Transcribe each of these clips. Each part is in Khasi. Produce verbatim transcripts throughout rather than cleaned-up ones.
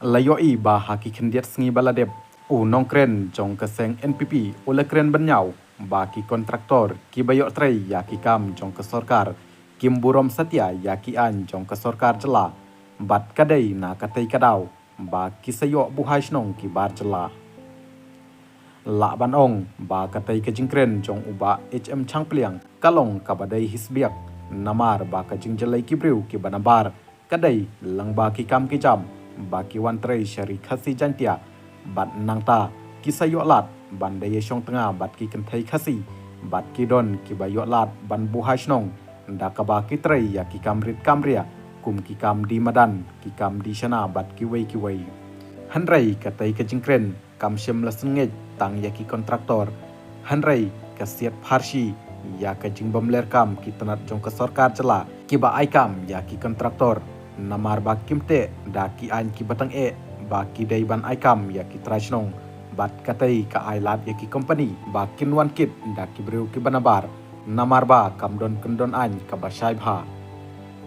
La ïohi ba ha ki khyndiat sngi ba la dep, u nongkren jong ka seng N P P u la kren bynñiaw ba ki kontraktor kiba ïoh trei ïa ki kam jong ka sorkar kim burom satia ïa ki aiñ jong ka sorkar jylla, bad ka dei na katei ka daw ba ki sa ïoh buhai shnong ki bar jylla. Lah ban ong ba katei ka jingkren jong u Bah H M Shangpliang ka long kaba dei hi sbiak, namar ba ka jingjyllei ki briew kiba nabar ka dei lyngba ki kam ki jam ba ki wan trei sha Ri Khasi Jaiñtia, bad nangta ki sa ïoh lad ban da ïashong tnga bad ki kynthei Khasi, bad ki don kiba ïoh lad ban buhai shnong da kaba ki trei ïa ki kam rit kam ria, kum ki kam die madan, ki kam die shana bad kiwei kiwei. Hynrei katei ka jingkren kam shym la sngewthuh tang ïa ki kontraktor, hynrei ka siat pharshi ïa ka jingbymler kam ki tnat jong ka sorkar jylla kiba ai kam ïa ki kontraktor, namar ba kim teh da ki aiñ kiba tang eh ba ki dei ban ai kam ïa ki trai shnong, bad katei ka ai lad ïa ki kompani ba kin wan kit da ki briew kiba nabar, namar ba kam don kyndon aiñ kaba shai bha.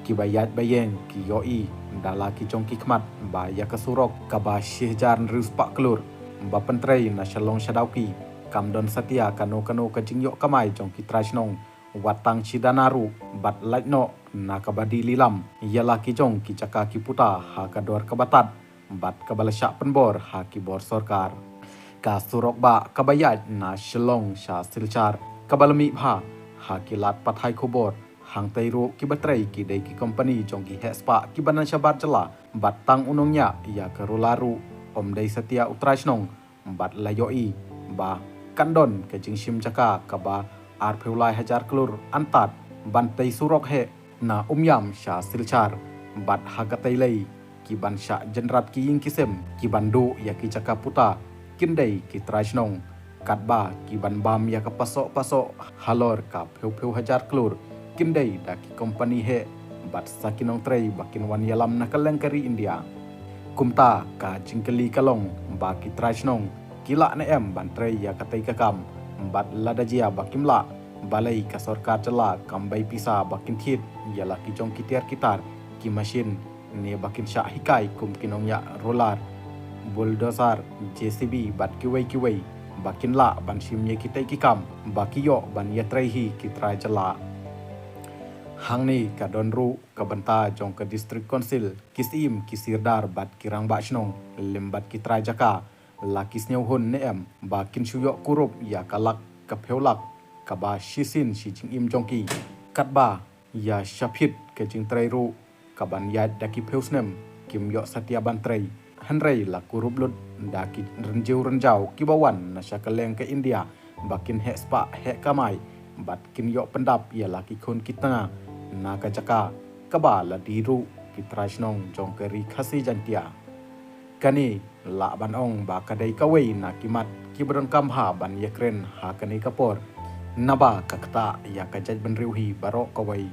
Kiba ïaid ba ïeng ki ïohi da la ki jong ki khmat ba ïa ka surok kaba shi hajar hynriew spah klur ba pyntrei na Shillong sha Dawki kam don satia kano kano ka jingïoh kamai jong ki trai shnong, wat tang shi dana ruh, bad lait noh na kaba die lilam ïa la ki jong ki jaka ki puta ha ka dor kaba tad bad kaba la shah pynbor ha ki bor sorkar. Ka surok bah kaba ïaid na Shillong sha Silchar kaba la mih bha ha ki lad pathai khubor, hangtei ruh kiba trei ki dei ki kompani jong ki heh spah kiba na shabar jylla, bad tang u nongñiah ïa ka roller ruh ym dei satia u trai shnong, bad la ïohi ba kan don ka jingshim jaka kaba arphew lai hajar klur antad ban tei surok heh na Umiam sha Silchar, bad ha katei lei ki ban shah jynrat ki ïing ki sem ki ban duh ïa ki jaka puta kin dei ki trai shnong, katba ki ban bam ïa ka pasoh pasoh halor ka phew phew hajar klur kin dei da ki kompani heh bad sa ki nongtrei ba kin wan ïalam na kylleng ka ri India. Kumta ka jingkylli ka long ba ki trai shnong ki lah ne em ban trei ïa katei ka kam, bad lada jia ba kim lah, balei ka sorkar jylla kam bei pisa ba kin thied ïa la ki jong ki tiar ki tar, ki mashin, ne ba kin shah hikai kum ki nongñiah roller, bulldozer, J C B bad kiwei kiwei ba kin lah ban shim ïa kitei ki kam ba ki ïoh ban ïatrei hi ki trai jylla. Hangne ka don ruh ka bynta jong ka District Council, ki syiem, ki sirdar bad ki rangbah shnong lem bad ki trai jaka, la ki sngewhun ne em ba kin shu ïoh kurup ïa ka lak ka phew lak kaba shisien shi jingim jong ki, katba ïa shaphit ka jingtrei ruh ka ban ïaid da ki phew snem kim ïoh satia ban trei, hynrei la kurup lut da ki rynjiew rynjaw kiba wan na sha kylleng ka India ba kin heh spah heh kamai bad kin ïoh pyndap ïa la ki khun ki tnga na ka jaka kaba la die ruh ki trai shnong jong ka Ri Khasi Jaiñtia. Kane lah ban ong ba ka dei kawei na ki mat kiba donkam bha ban ïakren ha kane ka por, naba ka ktah ïa ka jaitbynriew hi baroh kawei.